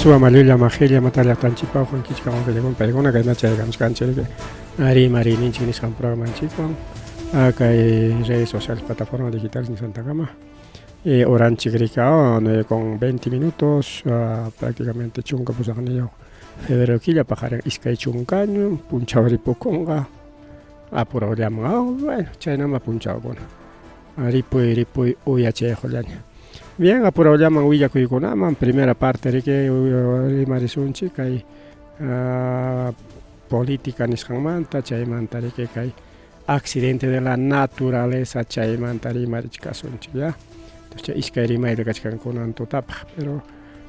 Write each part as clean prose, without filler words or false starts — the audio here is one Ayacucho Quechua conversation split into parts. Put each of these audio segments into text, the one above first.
Suwa llulla majilla matallaqtanchikpa uqankichik qillakun paykuna kayna chaykamchkanchik rimariyninchik nisqan programanchikwan kay redes sociales, plataformas digitales nisqantakama. Horanchik rika 9 con 20 minutos, prácticamente 18 febrero killa paqarin 20 punchaw ripukunqa apurawllaman, bueno, chaynama punchawkuna ripuy ripuy uyachayqullaña. Bien, apurawllaman willakuykunaman. Primera parte riki rimarisunchik kay política nisqanmanta, chaymanta riki kay accidente de la naturaleza, chaymanta rimarichkasunchik ya. Entonces iskay rimayta kachkan kunan tutapaq, pero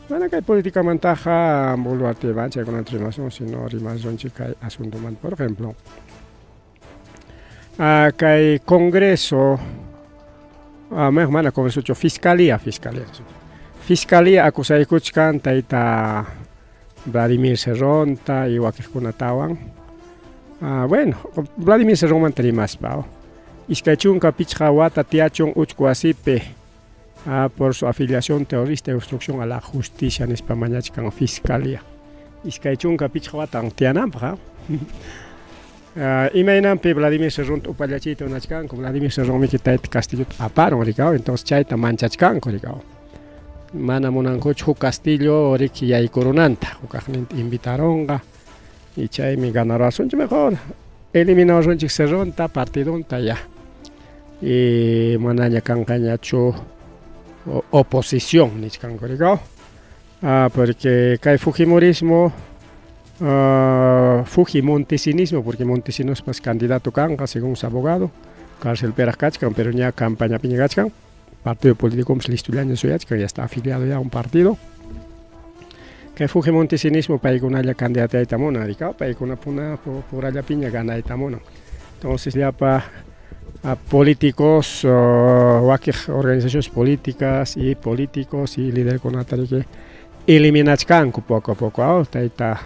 mana kay politicamantaqa Boluarte chaykunata rimasun, sino rimasunchik kay asuntomanta. Por ejemplo, kay Congreso, mana Congresochu, fiscalía acusaykuchkan tayta Vladimir Cerronta y wakiqkunatawan. Bueno, Vladimir Cerronmanta rimaspa, 25 wata tiyachun uchku wasipi por su afiliación terrorista y obstrucción a la justicia nispa mañachkan fiscalía. 25 watan tiyananpaq. Imaynanpi Vladimir Cerronta upallachiyta munachkanku? Vladimir Cerronmiki tayta Castillota aparun rikaw, entonces chayta manchachkanku rikaw. Mana munankuchu huk Castillo riki yaykurunanta, hukaqninta invitaronqa y chaymi ganarasunchik, mejor eliminasunchik Cerronta, partidunta ya. Y manaña kanqañachu oposición nichkanku rikaw. Porque kay fujimorismo, fujimontesinismo, porque Montesinospas candidato kanqa según su abogado, cárcel peraq kachkan, pero ña campañapiña kachkan, partido político listollaña suyachkan, ya está afiliado ya a un partido. Kay fujimontesinismo paykunalla candidatayta munan rikaw, paykuna puna purallapiña ganayta munan. Entonces llapa políticos, wakiq organizaciones políticas y políticos y liderkunata riki eliminachkanku poco a poco. Tayta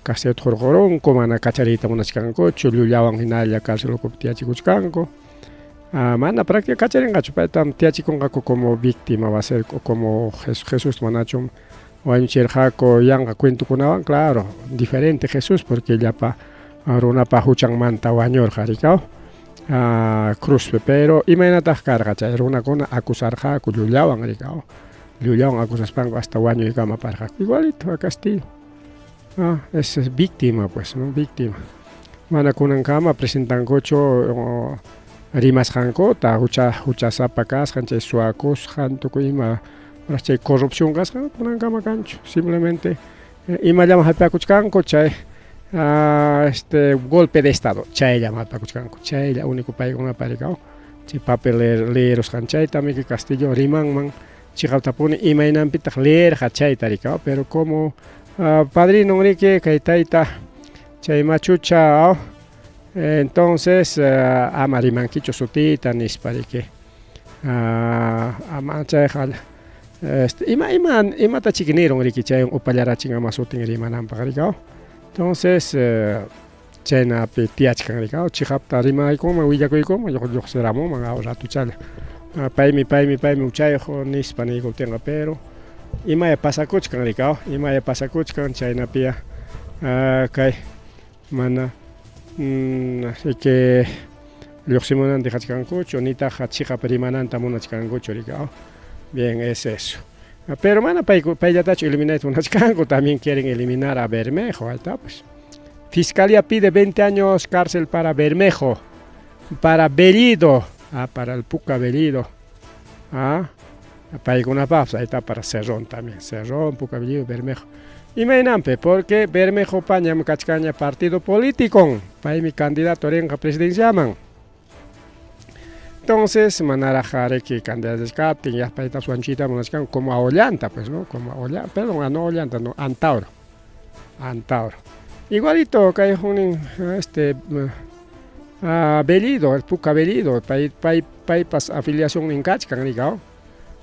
Castillota hurqurunku, mana kachariyta munachkankuchu, llullawan hinalla cárcel ukupi tiyachikuchkanku. Mana práctica kacharinqachu, paytam tiyachikunqaku como víctima va a ser, como Jesús manachum wañuchirqaku yanqa cuentokunawan. Claro, diferente Jesús, porque llapa runapa huchanmanta wañurqa rikaw cruzpi, pero imaynataq karqa? Chay runakuna acusarqaku llullawan rikaw, llullawan acusaspanku hasta wañuykama aparqaku, igualito a Castillo. Es víctima pues, no? Víctima. Mana kunankama presentankuchu rimasqankuta, huchasapa kasqan, chay suwakusqan, tukuy ima chay corrupción kasqan kunankama kanchu. Simplemente imallaman hap'akuchkanku chay golpe de estado, chayllaman hap'akuchkanku, chaylla único paykunapa rikaw. Chay papel leerusqan chayta miki Castillo rimanman chiqaptapuni imaynanpitaq leerqa chayta rikaw, pero como padrino riki kay tayta chay machucha, entonces ama rimankichu sutita nispa riki, ama chayqa ima ima imatachiki nirun riki, chay upallarachin ama sutin rimananpaq rikaw. Entonces chaynapi tiyachkan rikaw, chiqapta rimaykunman, willakuykunman, lluqsiramunman ratuchalla paymi paymi paymi huchayuq nispa niykuptinqa, pero imaya pasakuchkan rikaw, imaya pasakuchkan chaynapiya kay mana riki lluqsimunanta dejachkankuchu, nitaq chiqap rimananta munachkankuchu rikaw. Bien, es eso. Pero mana payllatachu eliminayta munachkanku, también quieren eliminar a Bermejo, ahí está pues. Fiscalía pide 20 años cárcel para Bermejo, para Bellido, para el Puca Bellido, paykunapaqpas, ahí está para Cerrón también, Cerrón, Puca Bellido, Bermejo. Imaynanpi, porque Bermejo pañam kachkaña partido político, paymi candidato rinqa presidenciaman. Entonces, manaraq riki candidato kaptin, ya paytapas wañuchiyta munachkanku como a Ollanta, pues, ¿no? Como a Ollanta, perdón, a no Ollanta, no, Antauro. Antauro. Igualito kay hunin Bellido, el Puca Bellido, pay pay paypas afiliación kachkan rikaw.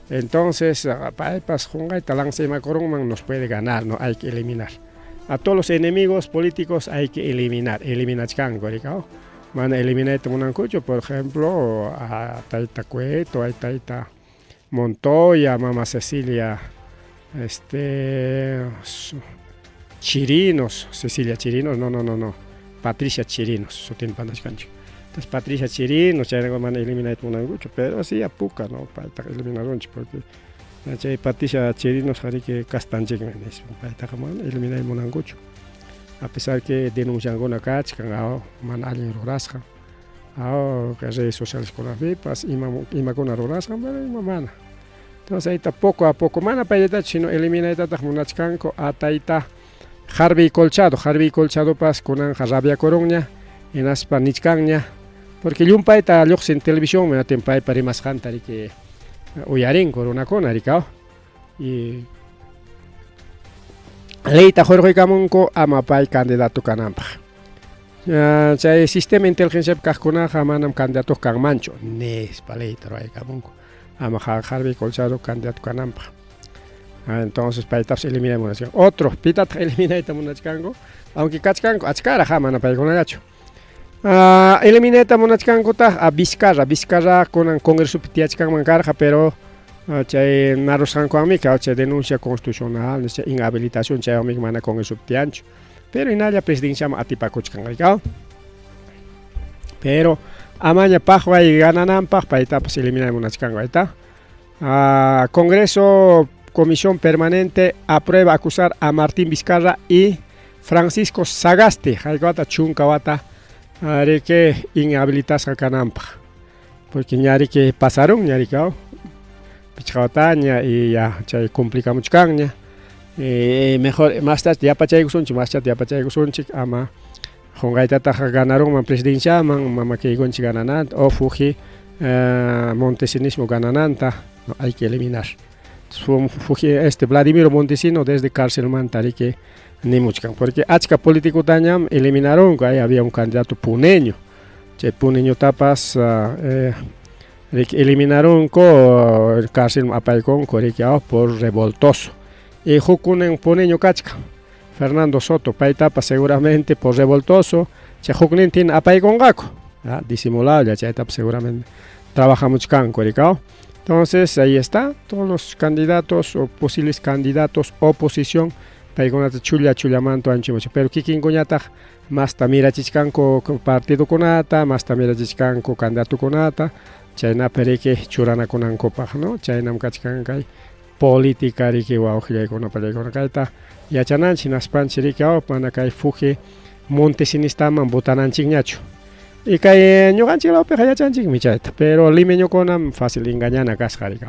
Entonces, paypas qunqayta lanzaymakurunman, nos puede ganar, ¿no? Hay que eliminar. A todos los enemigos políticos hay que eliminar, eliminachkanku rikaw. Mana eliminayta munankuchu, por ejemplo, a tayta Cueto, a tayta Montoya, mama Cecilia. Este Chirinos, Cecilia Chirinos, no, no, no, no. Patricia Chirinos, sutinta pantachkanchik. Entonces Patricia Chirinos, chayrayku mana eliminayta munankuchu, pero sí apuka, no, paytaqa eliminarunchik porque chay Patricia Chirinos qariki kastanchikmi nispa, paytaqa mana eliminay munankuchu. A pesar que denunciankuna kachkan, aw, mana allin rurasqan, aw, redes socialeskunapipas ima imakuna rurasqan, pero ima mana. Entonces ayta poco a poco, mana payllatachu, sino eliminaytataq munachkanku a tayta Harvey Colchado. Harvey Colchadopas kunanqa rabiakurunña, hinaspa nichkanña, porque llumpayta lluqsin televisionman, atin paypa rimasqanta riki uyarinku runakuna rikaw. Y leyta hurquykamunku ama pay candidato kananpaq. Chay sistema inteligenciapi kaqkunaqa manam candidato kanmanchu, nispa leyta ruwaykamunku. Ama Harvey Colchado candidato kananpaq. Entonces paytapas eliminay munachkanku. Otro, pitataq eliminayta munachkanku? Aunque kachkanku achkaraq, mana paykunallachu. Eliminayta munachkankutaq a Vizcarra. Vizcarra kunan congresopi tiyachkanman karqa, pero chay narusqankuwanmi chay denuncia constitucional, chay inhabilitación chaywanmi mana congresopi tiyanchu. Pero hinalla presidenciaman atipakuchkan, rikaw. Pero amaña paqway ganananpaq paytapas eliminay munachkanku, ahí está. Congreso Comisión Permanente aprueba acusar a Martín Vizcarra y Francisco Sagasti, haykawata chunka wata riki inhabilitasqa kananpaq. Porque ña riki pasarun, ña rikaw, pichqa wataña y ya chay cumplikamuchkanña. Mejor mastachta yapachaykusunchik, mastachta yapachaykusunchik ama qunqaytataq ganarunman presidenciaman, mama kaykunchik ganananta o Fuji montesinismo ganananta, no, hay que eliminar. Fuji, este Vladimiro Montesino desde cárcelmanta riki nimuchkan, porque achka politicotañam eliminarunku, ahí había un candidato puneño, chay puneñotapas riki eliminarunku, cárcelman apaykunku riki por revoltoso. Y hukkunan puneño kachkan, Fernando Soto, paytapas seguramente por revoltoso, chay huknintin apaykunqaku, disimulado, chaytapas seguramente trabajamuchkanku rikaw. Entonces ahí está, todos los candidatos o posibles candidatos, oposición, paykunata chulla chullamanta anchimuchkan, pero kikinkuñataq masta mirachichkanku partidokunata, masta mirachichkanku candidatokunata, chaynapi riki churanakunankupaq, no? Chaynam kachkan kay política riki wawqillaykuna pallaykuna kayta yachananchik, hinaspanchik riki mana kay Fuji Montesinistaman votananchikñachu. Y kay ñuqanchik lawpiqa yachanchikmi chayta, pero limeñokunam fácil engañana kasqa riki.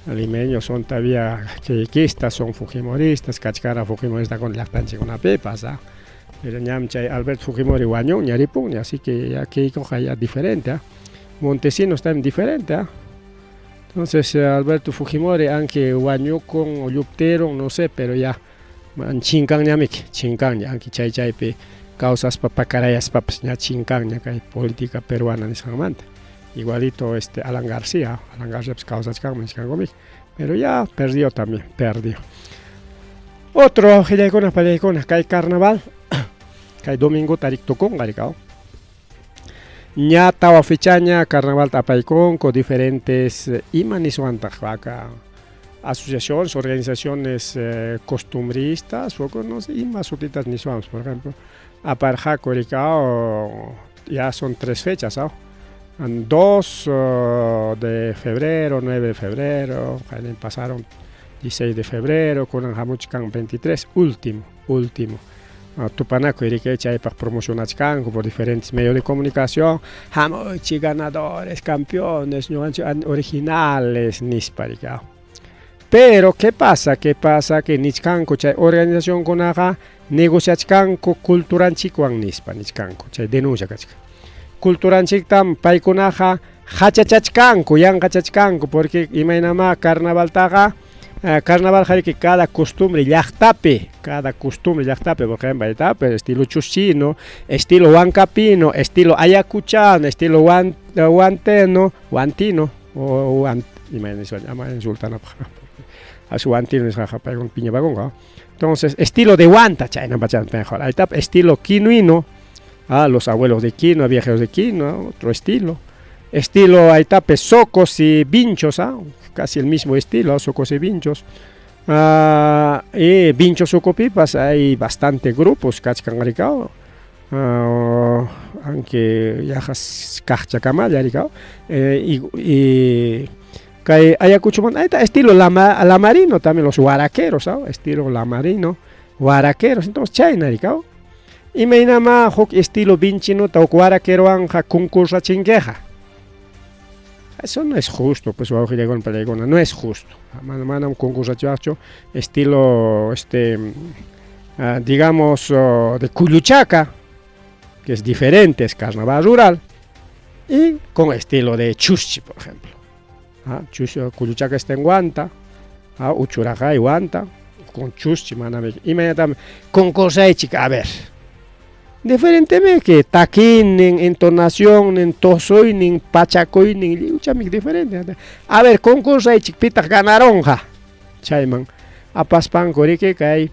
Limeños son todavía keikistas, son fujimoristas, kachkara fujimoristakuna llaqtanchikkunapipas, Pero ñam chay Alberto Fujimori wañunña ripunña, así que ya Keikoqa ya diferente, Montesinos también diferente, Entonces Alberto Fujimori, aunque wañukun o lluptirun, no sé, pero ya chinkanñamiki, chinkanña, aunque chay chaypi kawsaspa pakarayaspapas ña chinkanña kay política peruana nisqanmanta. Igualito este Alan García, Alan García pues kawsachkanman nichkankumiki, pero ya perdió también, perdió. Otro qillaykuna pallaykuna kay carnaval, kay domingota rik tukunqa rikaw. Ña tawa fechaña carnavalta apaykunku diferentes ima niswantaq aka asociaciones, organizaciones costumbristas, o no sé, ima sutitas niswanpas, por ejemplo, aparqaku rikaw, ya son 3 fechas, ¿no? 2 de febrero, 9 de febrero, pasaron 16 de febrero, kunan hamuchkan 23, último, último. Tupanakuy riki chaypaq promocionachkanku por diferentes medios de comunicación, hamuychik ganadores, campeones, ñuqanchik originales, nispa rikaw. Pero, ¿qué pasa? ¿Qué pasa? Que nichkanku chay organizacionkunaqa negociachkanku culturanchikwan nispa nichkanku, chay denuncia kachkan. Culturanchiktam paykunaqa hachachachkanku, yanqachachkanku, porque imaynamá carnavaltaqa, carnaval riki cada costumbre llaqtapi, cada costumbre llaqtapi, por ejemplo, pero estilo chuschino, estilo huancapino, estilo ayacuchano, estilo huanteno, huantino, o ama insultanapaq, asu huantino nisqaqa paykuna piñapakunqa. Entonces, estilo de Huanta, chayna pacha mejor. Ahí está, estilo quinuino, los abuelos de quinoa, viajeros de quinoa, otro estilo. Estilo, ahí está, socos y vinchos, casi el mismo estilo, socos y vinchos. Y Vinchos ukupipas hay bastante grupos kachkan rikaw, aunque yaqa kaqchakamalla rikaw, y kay Ayacuchomanta ahí está estilo lamarino también los huaraqueros, estilo lamarino, huaraqueros, entonces chayna rikaw. Imaynamá huk estilo vinchinota huk huaraquerowanqa concursachinkiqa. Eso no es justo, pues wawqillaykuna panillaykuna, no es justo. Manam concursachiwaqchu estilo, digamos, de Kulluchaca, que es diferente, es carnaval rural, y con estilo de Chuschi, por ejemplo. Kulluchaca está en Huanta, Uchuraccay, Huanta, con Chuschi, manam, imaynatam concursaychik, a ver. Diferentemente que takiynin, entonacionnin, tusuynin, pachakuynin, lliwchami diferente. A ver, concursaychik pitaq ganaronqa. Chayman apaspanku riki kay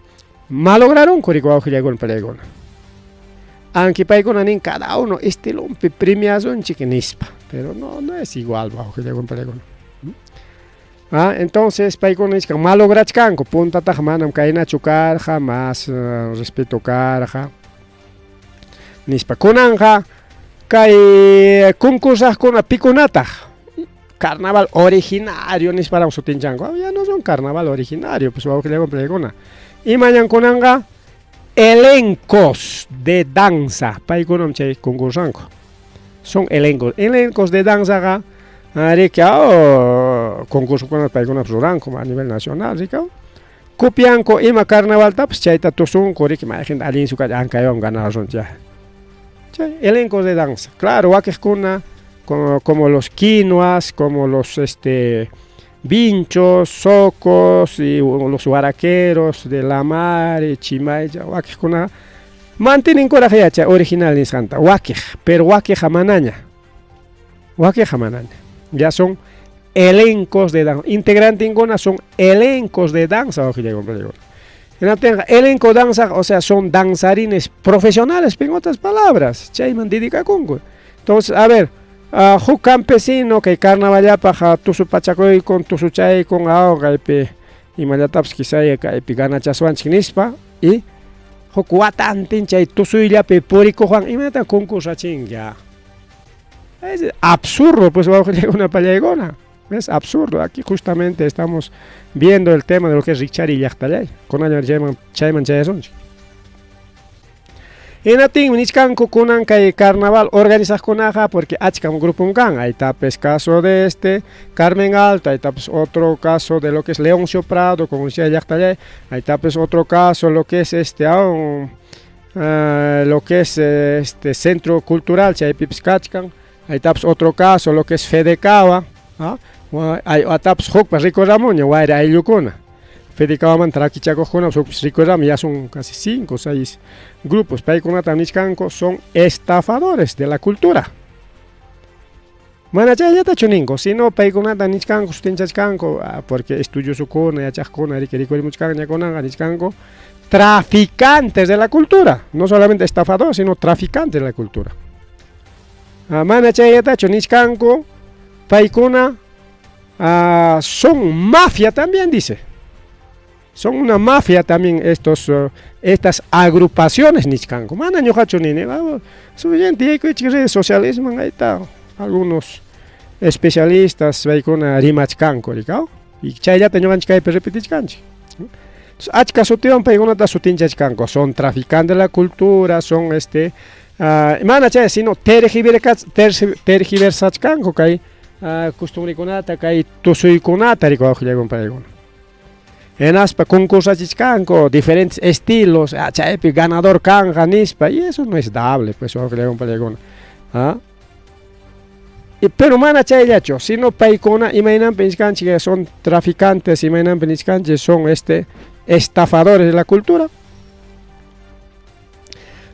malograronku riki wawqillaykuna panillaykuna. Aunque paykuna nin cada uno estilonpi premiasunchik nispa, pero no, no es igual wawqillaykuna panillaykuna. Entonces paykuna nichkan malograchkanku, puntataqa manam kaynachu karqa, más respeto karqa nispa. Kunanqa kay concursaqkuna pikunataq carnaval originario nisparaq sutinchanku. Ya no son carnaval originario, pues wawqillaykuna panillaykuna. Imañan kunanqa elencos de danza, paykunam chay concursanku. Son elencos, elencos de danzaqa riki concursokunata paykunapas ruranku a nivel nacional, rikaw. Copianku ima carnavaltapas chayta tusunku riki mayqinta allinsu kachkan ankaywan ganarunchik. Chay elencos de danza. Claro, wakiqkuna como los quinuas, como los vinchos, socos y los huaraqueros de Lamare, Chimaycha, wakiqkuna mantienen kuraq chay original nisqanta, wakiq, pero wakiqa manaña. Wakiqa manaña. Ya son elencos de danza. Integrantinkuna son elencos de danza. Hinaptinqa elenco danza, o sea, son danzarines profesionales, en otras palabras, chayman dedicakunku. Entonces, a ver, huk campesino kay carnavallapaq tusupachakuykun, tusuchaykun, kaypi imallatapas quizá kaypi ganachaswanchik nispa, y huk watantin chay tusuyllapi purikuqwan imaynatan concursachinki. Es absurdo, pues, wawqillaykuna panillaykuna. Es absurdo. Aquí justamente estamos viendo el tema de lo que es Rikchariy llaqtallay. Kunallan chayman chayasunchik. Hinaptinmi nichkanku kunan kay carnaval organizaqkunaqa, porque achkam grupom kan. Ahí está pues caso de Carmen Alto, ahí está pues otro caso de lo que es Leoncio Prado con llaqtallay, ahí está pues otro caso lo que es aún, lo que es este Centro Cultural chaypipis kachkan, ahí está pues otro caso lo que es Fedecava, atapas hukpas rikuramuña wayra ayllukuna. Fedecavamanta rakichakuqkuna hukpas rikuramun, ya son casi 5 o 6 grupos. Paykunata nichkanku son estafadores de la cultura. Mana chayllatachu ninku, sino paykunata nichkanku, sutinchachkanku, porque estudiosukuna, yachaqkuna, riki rikurimuchkanña kunanqa nichkanku traficantes de la cultura, no solamente estafadores, sino traficantes de la cultura. Mana chayllatachu nichkanku, paykuna son mafia también, dice. Son una mafia también estas agrupaciones nichkanku. Mana ñuqachu nini, suficiente yaykuchik redes sociales, ahí está, algunos especialistas paykuna rimachkanku, rikaw. Y chayllata ñuqanchik kaypi repetichkanchik. Entonces, achka sutiwan paykunata sutinchachkanku, son traficantes de la cultura, son mana chay, sino tergiversachkanku kay costumbrikunata, kay tusuykunata rikuwaqllaykun paykuna. Hinaspa concursachichkanku diferentes estilos, chaypi ganador kanja nispa, y eso no es dable, pues wawqillaykuna panikuna. Y, pero mana chayllachu, sino paykuna imaynanpi nichkanchik son traficantes, imaynanpi nichkanchik son estafadores de la cultura.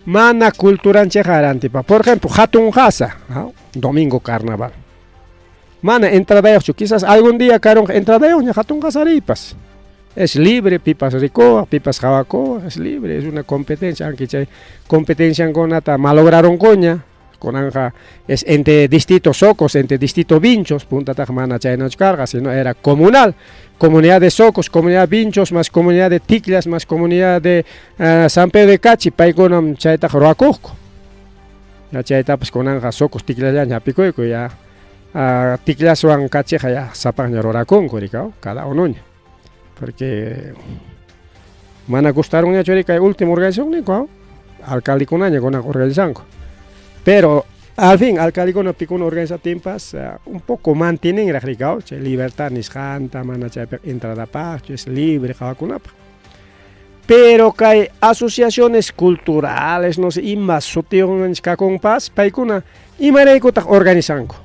Mana culturanchikqa arantipa. Por ejemplo, hatun qasa, domingo carnaval. Mana entradayuqchu, quizás algún día karunqa entradayuqña hatun qasaripas. Es libre, pipas rikuwaq, pipas hawakuwaq, es libre, es una competencia, aunque chay competenciankunata malograronkuña. Kunanqa es entre distrito Socos, entre distrito Vinchos, puntataq mana chaynachu karqa, sino era comunal. Comunidad de Socos, comunidad Vinchos, más comunidad de Ticllas, más comunidad de San Pedro de Cachi, paykunam chaytaqa ruwakuqku. Ya chaytapas kunanqa Socos Ticlasllaña hapikuyku ya Ticlaswan Cachiqa ya sapaqña rurakunku rikaw, cada unoña. Porque mana gustarunñachu kay último organización ninku, alcaldekunaña kunan organizanku. Pero al fin alcaldekuna pikuna organizatinpas un poco mantienenraq rikaw chay libertad nisqanta, mana chaypiqa entradapaqchu, es libre qawakunapaq. Pero kay asociaciones culturales, no sé, ima sutiyuqninchik kakunpas, paykuna imaraykutaq organizanku?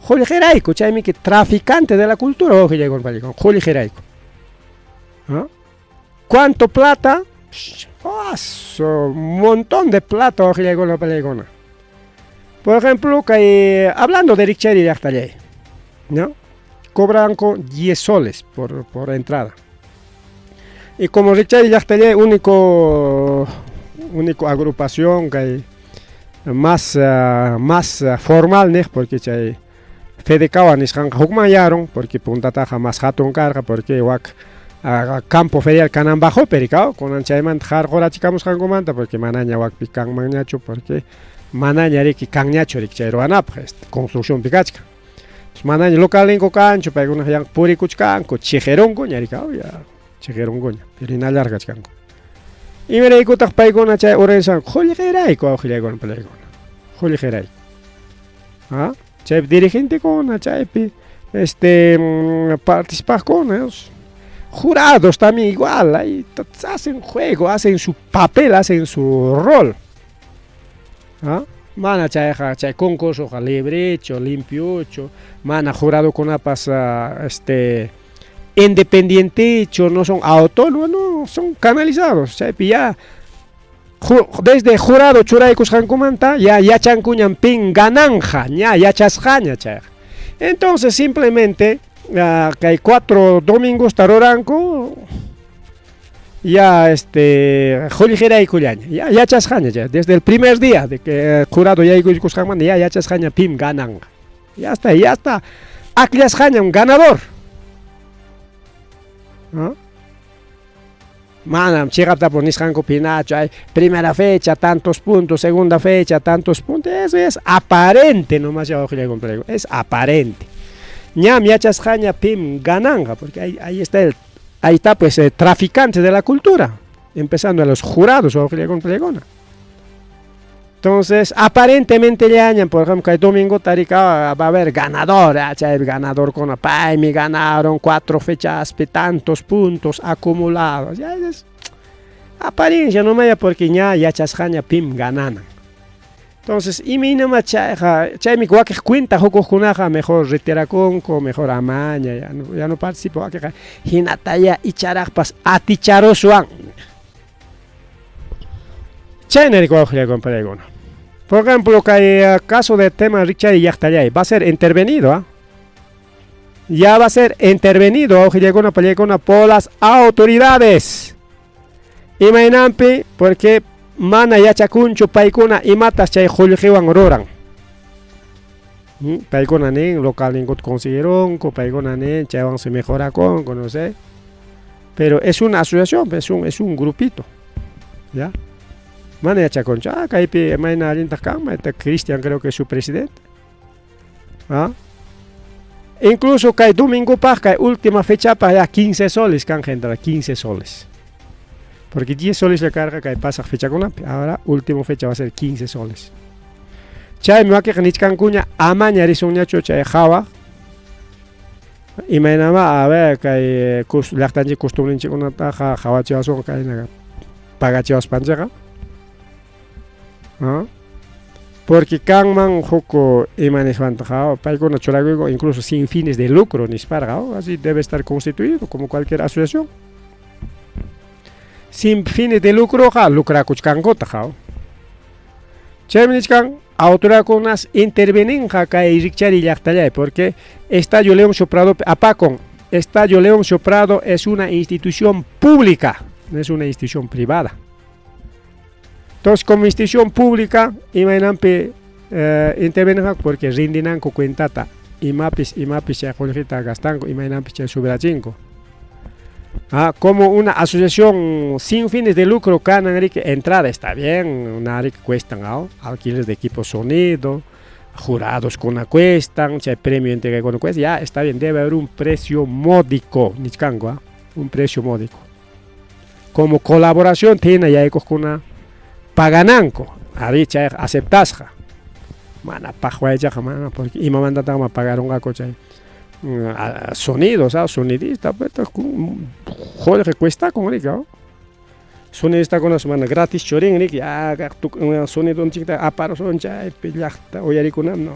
Qullqirayku, chaymi que traficante de la cultura wawqillaykunapallakuna, qullqirayku. ¿Ah? ¿Cuánto plata? Un montón de plata wawqillaykunapallakuna. Por ejemplo, kay, hablando de Rikchayri llaqtallay, ¿no? Cobranku 10 soles por entrada. Y como Rikchayri llaqtallay único agrupación kay más formal niq, porque chay Fedekawa nisqanqa hukmanyarun, porque puntataqa más hatun karqa, porque wak campo ferial kananbajopi rikaw, kunan chaymanta harqurachikamusqankumanta, porque manaña wakpi kanmanñachu, porque manaña riki kanñachu riki chay ruwanapaq, construccionpi kachkan. Manaña localninku kanchu, paykuna yanqa purikuchkanku, chiqirunkuña rikaw, ya chiqirunkuña, pero hinallaraq kachkanku. Imaraykutaq paykuna chay organizanku? Qullqirayku wawqillaykuna palaykuna, qullqirayku. ¿Ah? Chaypi dirigentekuna, chaypi participaqkuna, jurados también igual, ahí hacen juego, hacen su papel, hacen su rol. ¿Ah? Mana chayqa chay concursoqa librechu, limpiochu, mana juradokunapas independientechu, no son autónomos, no, son canalizados. Chaypi ya desde jurado churaykusqankumanta ya yachankuñam pin gananja, ña yachasqaña chayqa. Entonces simplemente kay 4 domingos ruranku ya qullqiraykullaña, ya yachasqaña ya desde el primer día de que jurado yaykusqanmanta ya yachasqaña pim gananqa. Ya está, ya está akllasqañam ganador. ¿Ah? Manam chiqaptapas nisqankupi hinachu, ay primera fecha tantos puntos, segunda fecha tantos puntos, eso es aparente nomás ya wawqillaykunapallakuna, es aparente. Ñam yachasqaña pim gananqa, porque ahí está el ahí está pues el traficante de la cultura, empezando a los jurados wawqillaykunapallakuna. Entonces, aparentemente llañan, por ejemplo, que domingo tarika va a haber ganador, chay ganador con pay, me ganaron 4 fechas, tantos puntos acumulados. Ya es apariencia no me porque ña yachasqaña pim gananan. Entonces, imaynama chayqa, chaymi wakiq cuenta hukuqkunaqa mejor retirakunku, mejor amaña, ya no participo wakiqa hinataya icharaqpas aticharuswan. Chayna riki wawqillaykunapallakuna. Por ejemplo, kay caso de tema Rikchay llaqtallay va a ser intervenido, ¿ah? Ya va a ser intervenido wawqillaykunapallakuna por las autoridades. Imaynanpi, porque mana yachakunchu paykuna imatas chay qullqiwan ruran. Paykuna nin localninkuta conseguironku, paykuna nin chaywan se mejorakunku, no sé. Pero es una asociación, es un grupito. ¿Ya? Mana yachakunchu, kaypi mayna allintaq kanman, Cristian creo que es su presidente. ¿Ah? Incluso kay domingopaq, kay última fechapaq ya 15 soles canje entrada, 15 soles. Porque 10 soles la carga kay pasaq fechakunapi, ahora última fecha va a ser 15 soles. Chaymi wakiqa nichkankuña amaña risunñachu chay hawa. Imaynama, a ver, kay llaqtanchik costumbrenchikkunataqa hawachiwasun kayna pagachiwaspanchikqa. ¿Ah? Porque kanman huk ima nispantaqa paykuna churakuyku incluso sin fines de lucro nisparqa, así debe estar constituido como cualquier asociación. Sin fines de lucro lucrakuchkankutaq. Chaymi nichkan autoridadkunas interveninqa kay Rikchayri llaqtallay, porque Estadio Leoncio Prado apakun. Estadio Leoncio Prado es una institución pública, no es una institución privada. Entonces, como institución pública, imaynanpi intervenenqaku porque rindinanku cuentata imapis imapis chay qullqita gastanku, imaynanpis chay sobrachinku. Ah, como una asociación sin fines de lucro kanan riki entrada está bien, una riki cuestan ¿no? Alquileres de equipo sonido, jurados kuna cuestan, chay premio entrega cuando cuesta, ya está bien, debe haber un precio módico, nichkanku, ¿ah? Un precio módico. Como colaboración tiene yaykuqkuna pagananku, arí chayqa aceptasqa. Mana paqwaychaqa mana, porque imamantataqma pagarunqaku chay sonido, ¿sabes? Sonidista, pues, qullqi cuestakun riki, ¿no? Sonidistakunas mana gratis churin riki, ya sonidonchikta aparusun chaypi llaqta uyarikunam, no.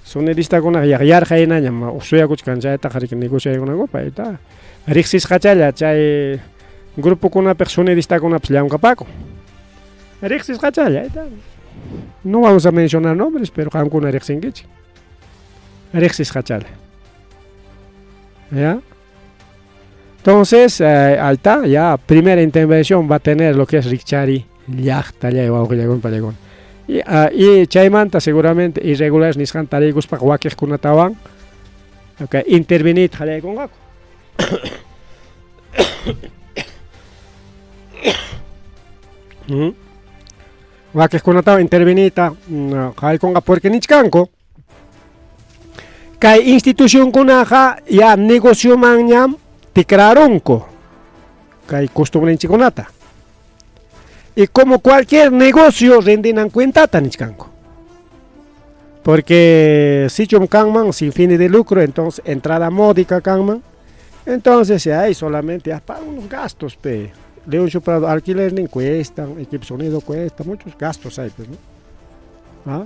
Sonidistakunaqa yarqaynañam suyakuchkan chaytaqa riki negociaykunankupaq, ayta. Riqsisqachalla chay grupokunapiq sonidistakunapas llamkapakun. Riqsisqachalla, ayta. No vamos a mencionar nombres, pero qamkuna riqsinkichik. Riqsisqachalla. ¿Ya? Entonces, ahí está, ya primera intervención va a tener lo que es Rikchari llaqta wawqillakuna pallakuna. Y chaymanta seguramente irregulares nisqan tariykuspaqa wakiqkunatawan okay, interveniyta qallaykunqaku. Wakiqkunatawan interveniyta qallaykunqa porque nichkanku kay institucionkunaqa ya negociomanñam tikrarunku kay costumbrenchikkunata. Y como cualquier negocio rendinan cuentata nichkanku. Porque sichum kanman sin fines de lucro, entonces entrada módica kanman. Entonces si hay solamente ya para unos gastos, pe. León Prado alquiler ni cuestan, equipo sonido cuesta, muchos gastos hay, pues, ¿no? ¿Ah?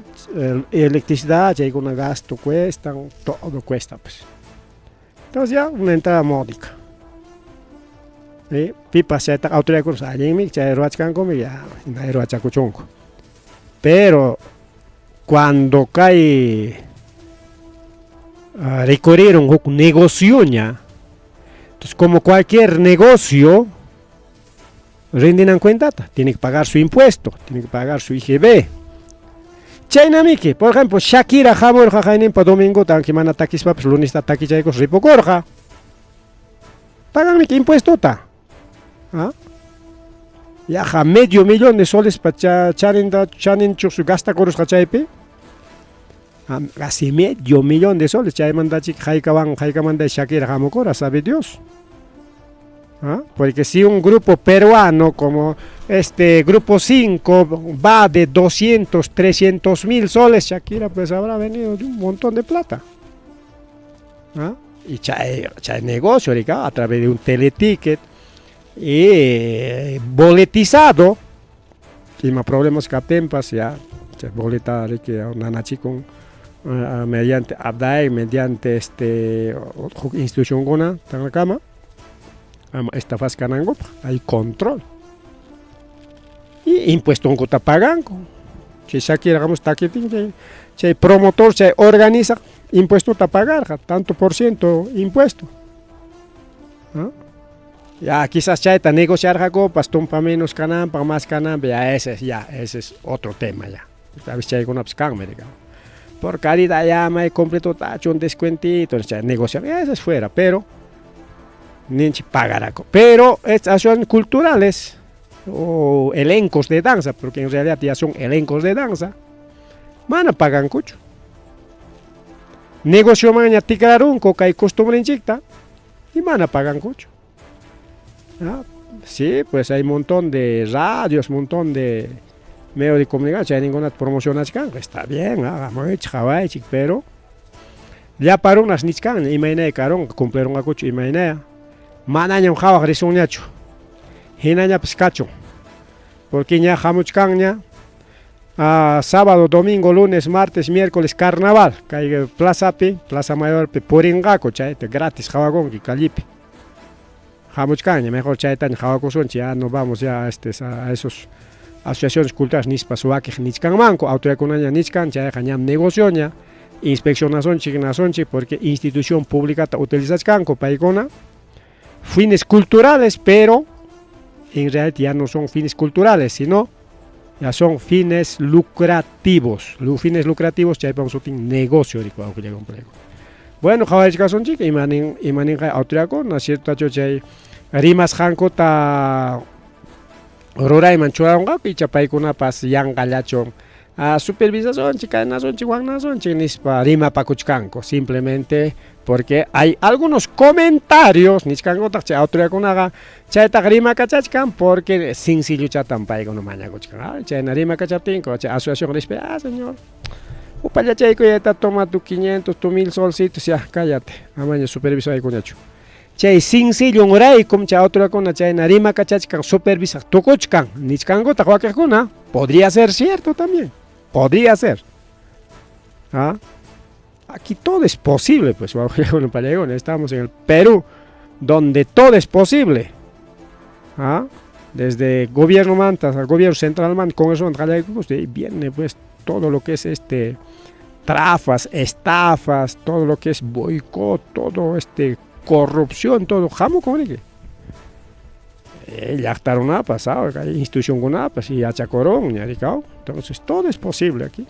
Electricidad, ya hay un gasto cuestan, todo cuesta, pues. Entonces ya una entrada módica. ¿Sí? Pipas chaytaqa autoridadkuna allinmi chay ruwachkanku ya hinalla ruwachakuchunku. Pero cuando kay rikurierun huk negocioña, entonces como cualquier negocio rindinan cuentata, tiene que pagar su impuesto, tiene que pagar su IGB. Chaynamiki, por ejemplo, Shakira hamurqa qayninpa domingota, aunque mana takispapas lunista takichaykus ripukurqa. Paganmiki impuestota. ¿Ah? Yaqa medio millón de soles pa chaninta chaninchus gastakurusqa chaypi. Casi medio millón de soles chaymantachik haykawan haykamanta Shakira hamukura, sabe Dios. ¿Ah? Porque si un grupo peruano como este grupo 5 va de 200, 300 mil soles, Shakira pues habrá venido de un montón de plata. ¿Ah? Y chay, chay negocio a través de un teleticket y boletizado. Ima problemas kaptinpas ya chay boleta riki nanachikun mediante ADAE, mediante huk institucionkuna tanakama ama estafas kanankupaq, hay control. Y impuestonkuta paganku. Chay Shakira hamus takitin chay, chay promotor chay organiza impuestota pagarqa, tanto por ciento impuesto. ¿Ah? Ya quizás chayta negociarqakupas tumpa menos kananpaq, más kananpaq, ya ese es otro tema ya. A veces chaykunapas kanmi, digamos. Por calidad ya may completo tacho un descuentito, chay negociar, ya eso es fuera, pero ninchi pagarako. Pero estas son culturales o elencos de danza, porque en realidad ya son elencos de danza, mana pagankuchu. Negocio maña tikrarunku kay costumbrenchikta y mana pagankuchu. ¿Ah? Sí, pues hay un montón de radios, un montón de medios de comunicación, hay ninguna promocionachkan, está bien, hamuychik, qhawaychik, pero llapa runas nichkan, imaynaya karunqa, cumplirunqakuchu imaynaya. Manañam qhawaq risunñachu, hinañapas kachun, porque ña hamuchkanña sábado, domingo, lunes, martes, miércoles, carnaval, kay plazapi, Plaza Mayorpi purinqaku, chayta gratis qhawakunki callepi. Hamuchkanña, mejor chaytaña qhawakusunchik, ya no vamos ya a esos asociaciones culturales nispas wakiq nichkanmanku, autoridadkunaña nichkan, chayqa ñam negocioña, inspeccionasunchik, nasunchik, porque institución pública utilizachkanku paykuna, fines culturales, pero en realidad ya no son fines culturales, sino Ya son fines lucrativos. Fines lucrativos chaypam sutin negocio Bueno, qhawarichkasunchik imanin imaninqa autoridadkuna ciertotachu chay rimasqankuta rurayman churarunqaku icha paykunapas yanqallachu supervisasunchik kaynasunchik waknasunchik nispa rimapakuchkanku simplemente porque hay algunos comentarios nichkankutaq chay autoridadkunaqa chaytaqa rimakachachkan porque sencillochatam paykuna mañakuchkan chayna rimakachaptinku chay asociación rispa ah señor upallachayku toma tu 500 tu 1000 solcitos ya cállate amaña supervisaykuñachu chay sencillonraykum chay autoridadkuna chayna rimakachachkan supervisaq tukuchkan nichkankutaq wakiqkuna podría ser cierto también podría ser. ¿Ah? Aquí todo es posible, pues, estamos en el Perú, donde todo es posible. ¿Ah? Desde gobierno manta, al gobierno central manta, Congreso pues, de ahí viene pues todo lo que es trafas, estafas, todo lo que es boicot, todo corrupción, todo. Jamo con llaqtarunapas, institucionkunapas y yachakurun, ñarikao. Entonces todo es posible aquí.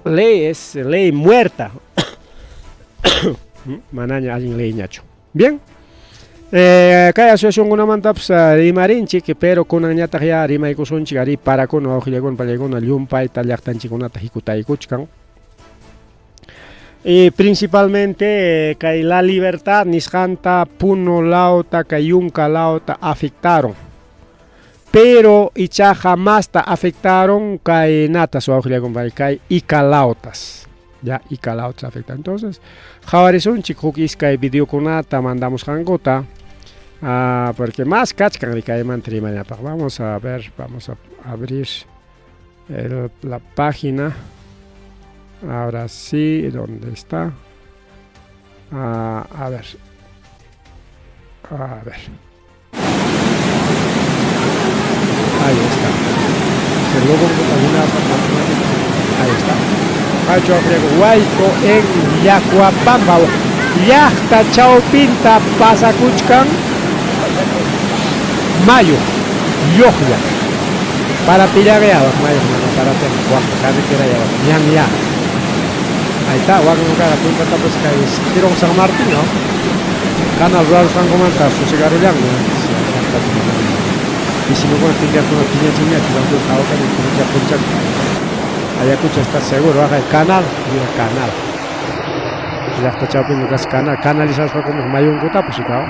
Ley es ley muerta. Manaña allin leyñachu. Bien. Kay asociacionkunamantapas rimarinchik, pero kunanñataq ya rimaykusunchik ari parakuna wawqillakuna pallaykuna llumpayta llaqtanchikkunata hikutaykuchkan. Y principalmente kay La Libertad nisqanta Puno lawta kay Yunka lawta afectaron. Pero ichaqa masta afectaron kay natas wawqillakuna kay Ica lawtas. Ya Ica lawtas afectaron. Entonces, qhawarisunchik huk iskay videokunata mandamusqankuta. Porque más kachkan kaymanta rimanapaq. Vamos a ver, vamos a abrir la página. Ahora sí, ¿dónde está? A ver. A ver. Ahí está. Se logo alguna Ahí está. Huayco en Llacuapamba. Llaqta chawpinta pasakuchkan mayu, lluqlla. Para pillareaba, mayo, para wak carretera ya, ñan ya. Ahí está, wak nunca punta tapos kay Jirón San Martín, ¿no? Canal rurarusqankumanta susegarullan, ¿no? Vicinokuna tinkakuna piñachiñachu, hawkani puncha puncha. Ayacucho está seguro, baja el canal, mira canal. Llaqta chawpinqa kasqa canal, canalizasqakumaq mayunkutapas ikaw.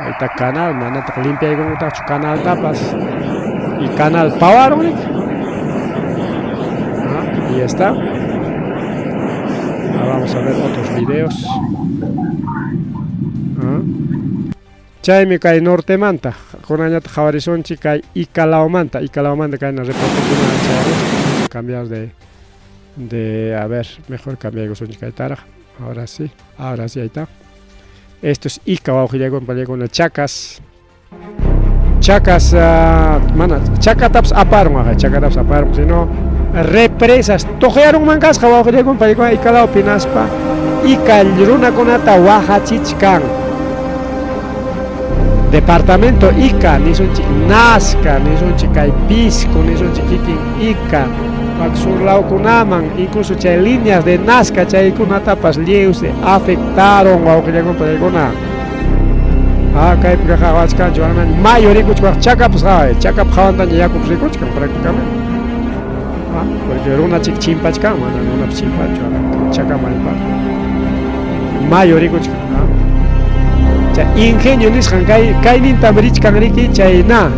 Ahí está canal, manataq limpiaykunkutaqchu canaltapas. Y canal pawarun y ya está. Ahora vamos a ver otros videos. Chaymi kay nortemanta, kunanñataq qhawarisunchik kay Ica lawmanta, Ica lawmanta kayna reportekuna chayamusqa. Cambiar de a ver, mejor cambiaykusunchik kaytaraq. Ahora sí, ahí está. Esto es Ica wawqillaykuna pallaykuna Chacas. Chacas, mana, chakatapas aparun, chakatapas aparun, sino represas tuqyarunman kasqa wawqillaykuna pallaykuna Ica lawpi hinaspa Ica runakunata waqachichkan. Departamento Ica, nisunchik Nazca, nisunchik kay Pisco, nisunchik kikin Ica, wak sur lawkunaman, incluso chay líneas de Nazca chaykunatapas lliw se afectaron wawqillaykuna pallaykuna. Kaypi qhawachkanchik mayu rikuchik chakapas qhaway, chakapa qhawantaña yakupas rikuchkan prácticamente. Porque runachik chimpachkan, mana runapas chimpachu, chakaman mayu rikuchkan. Chay ingenio nisqan kay kaynintam richkan riki chayna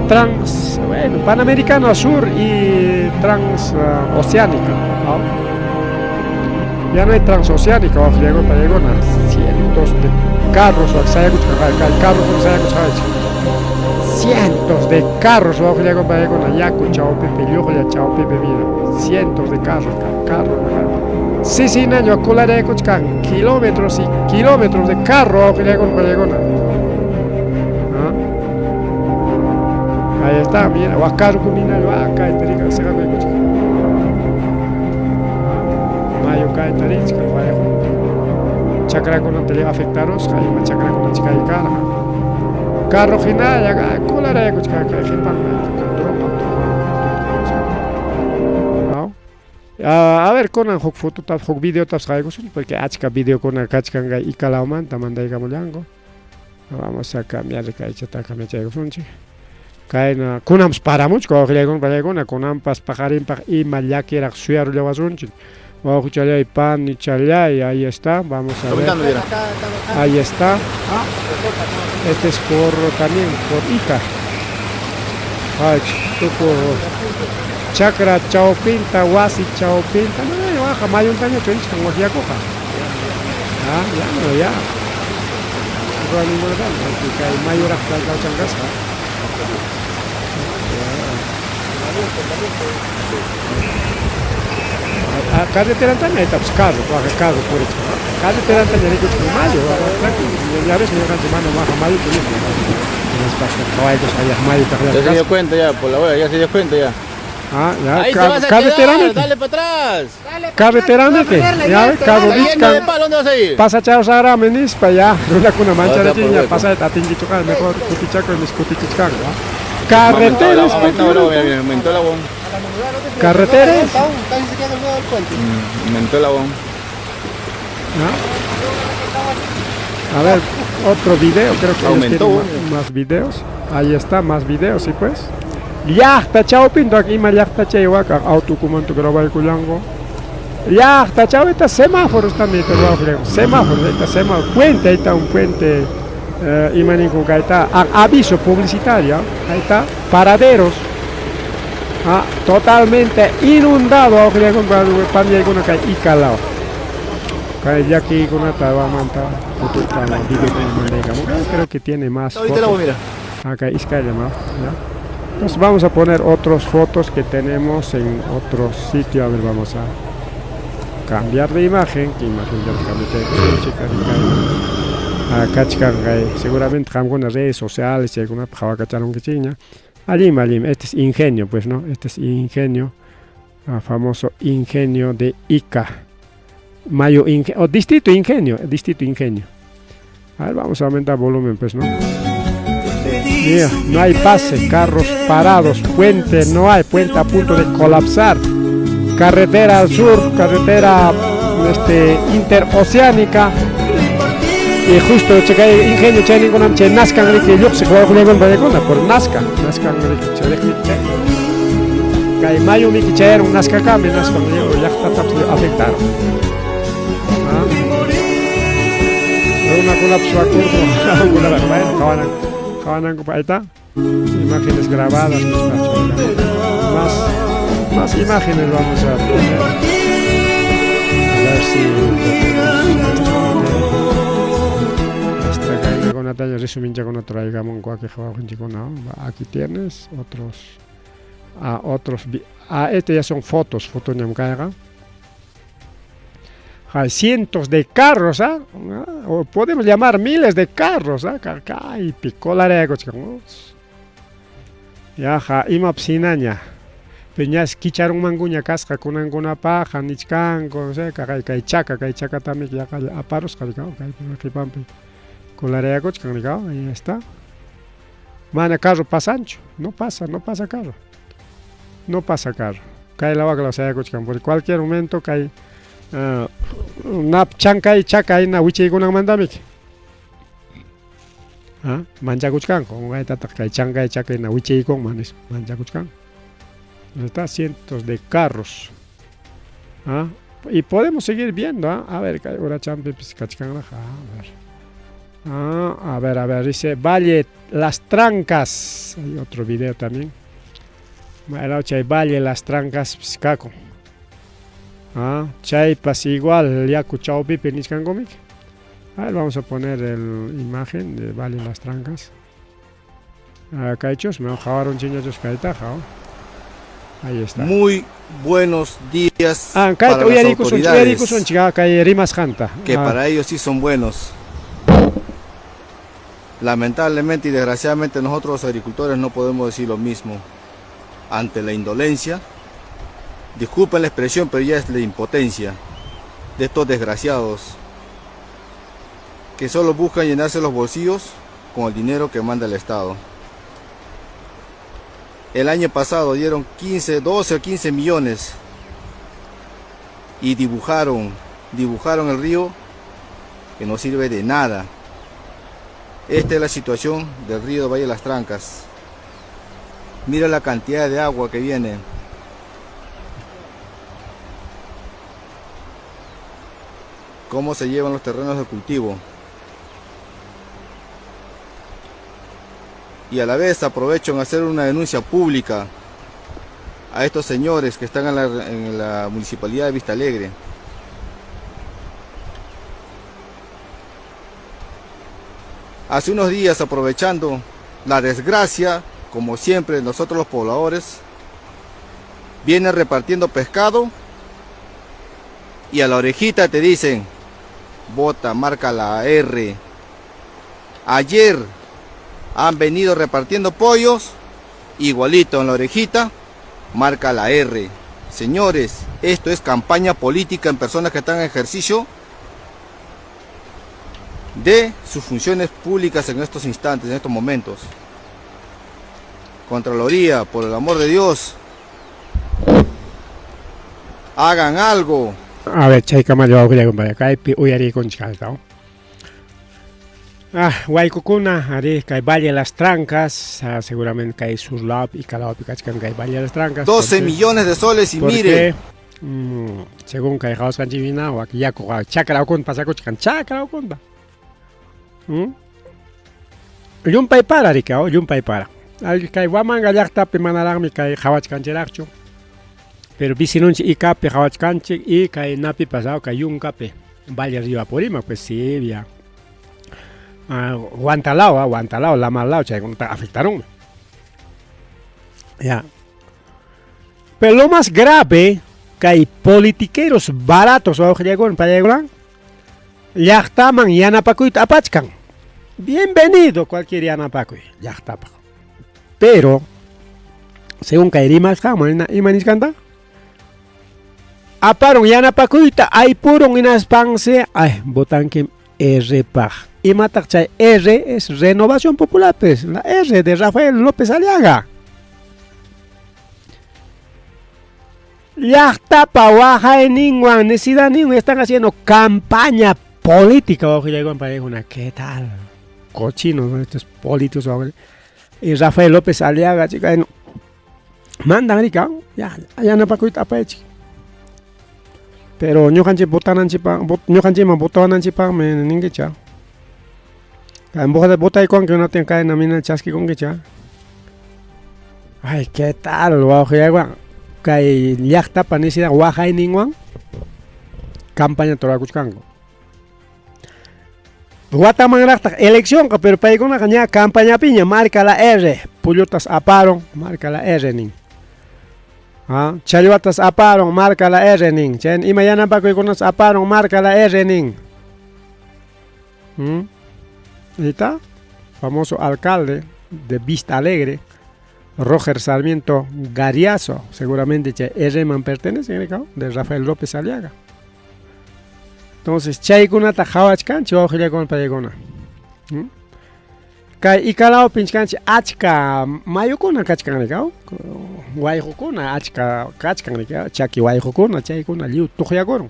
trans, bueno, Panamericano Sur y Transoceánica, ¿no? Ya no hay Transoceánica, llegó para llegó cientos de carros, cientos de carros, llegó para llegó yaku chawpipi, lluqlla chawpipi, mira, cientos de carros, carros, sí, sí, naño, acularaykuchkan, kilómetros y kilómetros de carro, llegó para llegó. Ahí está, mira, huacarco, mira, acá, mayo kay tarichka, chakrakunata afectaros, kay chakrakunata chikay karqa. Carro hinalla colaraykuchkan kay qipanman dron. A ver, kunan huk fototapas huk videotapas qaykusun porque achka videokuna kachkan kay Ica lawmanta mandaykamullanku. Vamos a cambiar kaychata cambiachaykusunchik. Kayna kunanpas paramuchka wawqillaykuna pallaykuna kunanpas paqarinpaq ima llakiraq suyarullawasunchik. Wawqichallay panichallay, ahí está, vamos a ver. Ahí está. Este es por también por Ica. Ay, tuku chakra chawpinta, wasi chawpinta, no, waqa mayuntañachu richkan waqyakuqa. Ah, ya no, ya. Ruwayninkunata kay mayuraq kawchan kasqa. Ah, carreterantaña ahí carro, waqa carro purichkan. Carreterantaña rikuchkan mayu, ya ves ñuqanchik mana waqa mayu turismo. Mayu Ya se dio cuenta ya, por la hueá, ya se dio cuenta ya. Ah, ya, Ahí te vas a quedar, dale para atrás. Carreteranete, ya ves, Está lleno de palo, ¿dónde vas a ir? Pasachawsarami nispa ya, runakuna mancharachiña hueco. pasayta atinkichuqa mejor kutichakuy nis kutichichkanku. Carreteras, Aumentó el agua, mira, mira, aumentó el agua. Carreteras. Aumentó el agua. ¿Ah? A ver, otro video, creo que ellos Aumentó, tienen más videos. Ahí está, más videos, sí pues. Llaqta chawpinta, ima llaqta chay waka autukumantu grabaykullanku. Llaqta chawpita semáforos también te ruwaqullanku. Semáforos, ahí está semáforo, puente, ahí está un puente, ima ninku ahí está, aviso publicitario, ahí está, paraderos. Ah, totalmente inundado, pandiaykuna kay Ica law. Kay llakiykunata wamanta fotuta videokuna mandaykamun. Creo que tiene más Ahorita el agua, fotos. mira. Acá iskaylla, ¿no? ¿Ya? Entonces vamos a poner otras fotos que tenemos en otro sitio. A ver, vamos a cambiar de imagen. ¿Qué imagen ya cambié? Acá, seguramente algunas redes sociales y alguna qhawakacharunkichikña. Allim, allim. Este es ingenio, pues, ¿no? Este es ingenio, famoso ingenio de Ica. Mayo o distrito ingenio, distrito ingenio. A ver, vamos a aumentar volumen, pues, ¿no? Mira, no hay pase, carros parados, puente no hay, puente a punto de colapsar. Carretera al sur, carretera interoceánica. Y justo chay ingenio chay ninguna chay Nazca riki lluqsiq wawqillankunapa paykuna por Nazca, Nazca riki chay chay. Kay mayu miki chayarun Nazcakami, Nazca llaqtatapas afectaron. Ah. Runakunapas wakurku, bueno, qawanan, qawananku ahí está. Imágenes grabadas, más, más imágenes vamos a poner. A ver si aquí tienes otros, otros, este ya son fotos, fotos ñamkayqa. Hay cientos de carros, ¿ah? O podemos llamar miles de carros, ¿ah? Kaypi colaraykuchkan. Ya, ja, imapas hinaña. Pero ñas kicharunmankuña kasqa kunankunapaqqa nichkanku, no sé, kay kay chaka, kay chakatami yaqa aparusqa rikaw, kaypi qipanpi colarayakuchkan rikaw, ahí está. Mana carro pasanchu, no pasa, no pasa carro. No pasa carro. Kay lawaka sayakuchkan, por cualquier momento kay nap chankay chaka hina wichaykunanmantamiki. Ah, manchakuchkanku, unqaytataq kay chankay chaka hina wichaykunman nispa manchakuchkanku. Está cientos de carros. ¿Ah? Y podemos seguir viendo, ¿ah? A ver, kay urachanpipis kachkanraq, a ver. Ah, a ver, a ver, dice Valle Las Trancas. Hay otro video también. Chay Valle Las Trancas pis kakun. Ah, chaypas igual yaku chawpipi nichkankumiki. A ver, vamos a poner el imagen de Valle Las Trancas. Kaychus, me qawarunchikñachus kaytaqa. Ahí está. Muy buenos días Ah, para kayta las uyarikusunchik, autoridades, uyarikusunchik, kay rimasqanta. que Ah, para ellos sí son buenos. Lamentablemente y desgraciadamente nosotros los agricultores no podemos decir lo mismo ante la indolencia. Disculpen la expresión, pero ya es la impotencia de estos desgraciados que solo buscan llenarse los bolsillos con el dinero que manda el Estado. El año pasado dieron 15, 12 o 15 millones y dibujaron, dibujaron el río que no sirve de nada. Esta es la situación del río de Valle de las Trancas. Mira la cantidad de agua que viene. Cómo se llevan los terrenos de cultivo. Y a la vez aprovecho en hacer una denuncia pública a estos señores que están en la municipalidad de Vista Alegre. Hace unos días, aprovechando la desgracia, como siempre nosotros los pobladores, vienen repartiendo pescado y a la orejita te dicen, bota, marca la R. Ayer han venido repartiendo pollos, igualito en la orejita, marca la R. Señores, esto es campaña política en personas que están en ejercicio de sus funciones públicas en estos instantes, en estos momentos. Contraloría, por el amor de Dios, hagan algo. A ver, chaykamalla wawqillakuna kaypi uyariykunchik alta. Ah, waykukuna, ari, kay Valle Las Trancas, ah, seguramente kay sur lawpi, Ica lawpi kachkan kay Valle Las Trancas. 12 porque- millones de soles y porque, mire, según kay qhawasqanchik hina, wak yakuqa chakra ukunta pasakuchkan, chakra ukunta. Llumpay para riki, oh, llumpay para. Ay, kay Huamanga llaqtapi manaraqmi kay qhawachkanchiraqchu. Pero vecinunchik Icapi qhawachkanchik y kay napipas, ah, kay Yuncapi, Valle Río Apurímac, pues Sibia. Ah, Huantalao, ah, Huantalao, Lamalao, chaykunata afectaron. Ya. Pero lo más grave, kay politiqueros baratos wawqillakuna payaykunan, llaqtaman yanapakuyta apachkan. Bienvenido cualquier yanapakuy llaqtapaq. Pero, según kay rimasqanman, ima nisqanta? Aparun yanapakuyta aypurun hinaspansi, ay, votanki R paq. Imataq chay R? Es Renovación Popular, pues, la R de Rafael López Aliaga. Llaqtapa waqayninwan, necesidadninwan están haciendo campaña política, wawqillaykuwan paykuna, ¿qué tal? Cochinos, ¿no? Estos políticos, wawqillay. Y Rafael López Aliaga, chica, no. Mandan rica, ya, yanapakuyta apaychik. Pero ñuqanchik votananchikpaq, ñuqanchikman votawananchikpaqmi ninkicha. Kay votaykuwanki hinaptin kayna mina chaskikunkicha. Ay, ¿qué tal, wawqillaykuwan? Kay llaqtapa necesidad waqayninwan campaña rurakuchkanku. Watamanraqtaq eleccionqa, pero paykunaqa ña campañapiña marca la R, pullutas aparon, marca la R nin. Ah, challwatas aparon, marca la R nin. Chay ima yanapakuykunas aparon, marca la R nin. Ahí está, famoso alcalde de Vista Alegre, Roger Sarmiento Gariazo, seguramente chay R man pertenece, ¿no? De Rafael López Aliaga. Entonces, chaykunata qhawachkanchik wawqillakuna paykuna. Kay Icalao pinchkanchik achka mayukuna kachkan rikaw, wayqukuna achka kachkan rikaw, chaki wayqukuna chaykuna lliw tuqyakurun.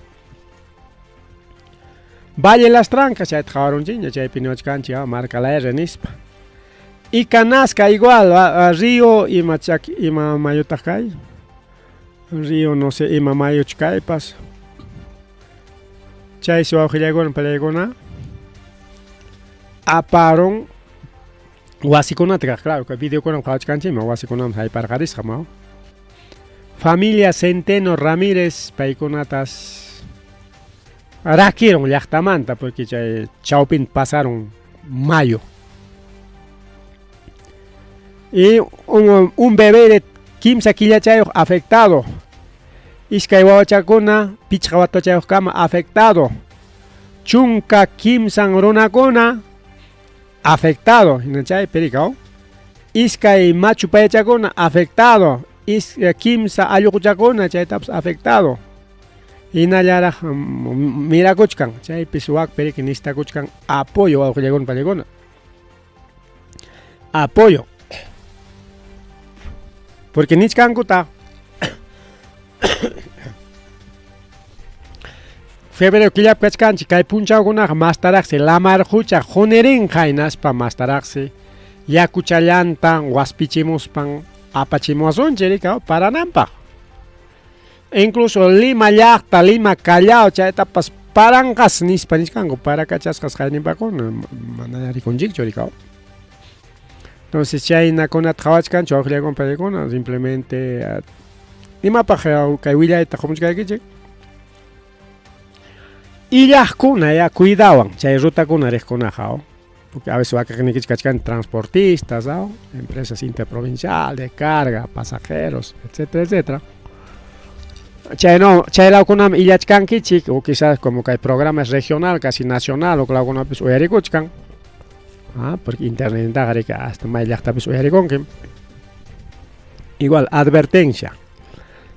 Valle Las Trancas chayta qhawarunchikña, chaypi niwachkanchik, ah, marca la R nispa. Ica Nazca igual, a río ima chaki ima mayutaq kay, río no sé ima mayuchu kaypas. Chaysi wawqillaykuna palaykuna aparun wasikunata kaq, claro, kay videokunam qhawachkanchikman, wasikunam hayparqarisqa ma. Familia Centeno Ramírez paykunatas rakirun llaqtamanta, porque chay chawpinta pasaron mayo. Y un bebé de 15 killachayuq afectado. Iskay wawachakuna pichqa watachayuqkama afectado. Chunka kimsan runakuna afectado. Hina chay perikaw. Iskay machu payachakuna afectado. Kimsa allquchakuna chaytapas afectado. Hinallaraq mirakuchkan. Chaypis wak periki nistakuchkan apoyo wawqillakuna paykuna. Apoyo. Porque nichkankuta febrero killapi kachkanchik kay punchawkunaqa mastaraqsi lamar qucha qunirinqa hinaspa mastaraqsi yakuchallanta waspichimuspan apachimuwasunchik rika parananpaq. Incluso Lima llaqta, Lima Callao chaytapas paranqas nispa nichkanku, parakachasqas qayninpakuna mana rikunchikchu rika. Entonces chaynakunata qhawachkanchu wawqillakuna paykuna simplemente imapaq kay willayta qumuchkaykichik. Illaqkuna ya cuidawan chay rutakuna riqkunaqa porque a veces wakiqniykichik kachkan transportistas, ¿no? Empresas interprovincial de carga, pasajeros, etcétera, etcétera. Chayno, chay lawkunam illachkankichik o quizás como kay programa es regional, casi nacional, o lawkunapis uyarikuchkan. Ah, porque internetqa riki hasta may llaqtapis uyarikunkim. Igual, advertencia.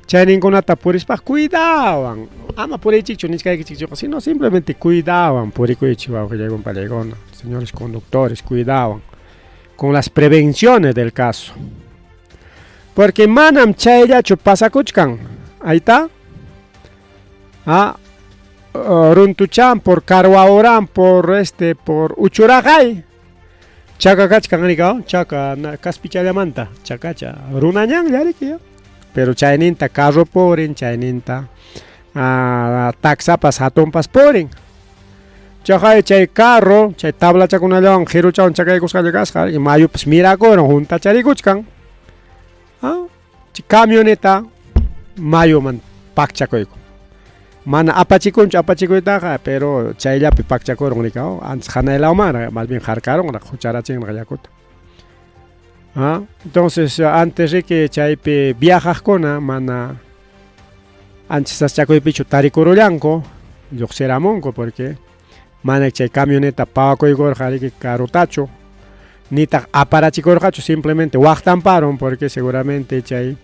Chayninkunata purispaq cuidawan. Ama puriychikchu nichkaykichikchuqa, sino simplemente cuidawan purikuychik wawqillaykuna pallaykuna, señores conductores, cuidawan con las prevenciones del caso. Porque manam chayllachu pasakuchkan. Ahí está. Ah, runtuchan por Carhuaurán, por este, por Uchurajay. Chaka kachkan rika, chaka kaspichallamanta, chakacha, runañanlla riki. Pero chayninta carro purin, chayninta taxapas hatunpas purin. Chaqay chay carro, chay tablachakunallawan qiruchawan chakaykusqalla kasqa, mayupas mirakuran huntacharikuchkan. Chay camioneta mayuman pakchakuyku. Mana apachikunchu apachikuytaqa, pero chayllapi pakchakurun rika, antes hanay más bien harkarun hucharachinqa yakuta. Entonces antes riki chaypi viajaqkuna mana ancha sasachakuypichu tarikurullanku lluqsiramunku porque mana chay camioneta pawakuykurqa riki karutachu nitaq aparachikurqachu simplemente waqtanparun porque seguramente chay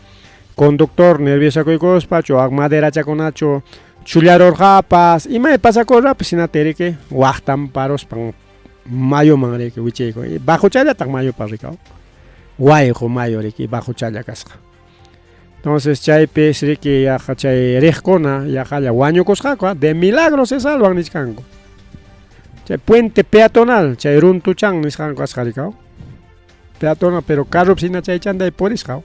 conductor nerviosakuykuspa chu maderachakunachu chullarurqapas imay pasakurqapas hinata riki waqtanparuspan mayuman riki wichiykun bajuchallataq mayupa rika wayqu mayu riki bajuchalla kasqa. Entonces chaypis riki yaqa chay riqkuna yaqalla wañukusqaku de milagro se salvan nichkanku. Chay puente peatonal chay runtuchan nisqanku kasqa rika peatonal pero carropis hina chaychanday purisqa.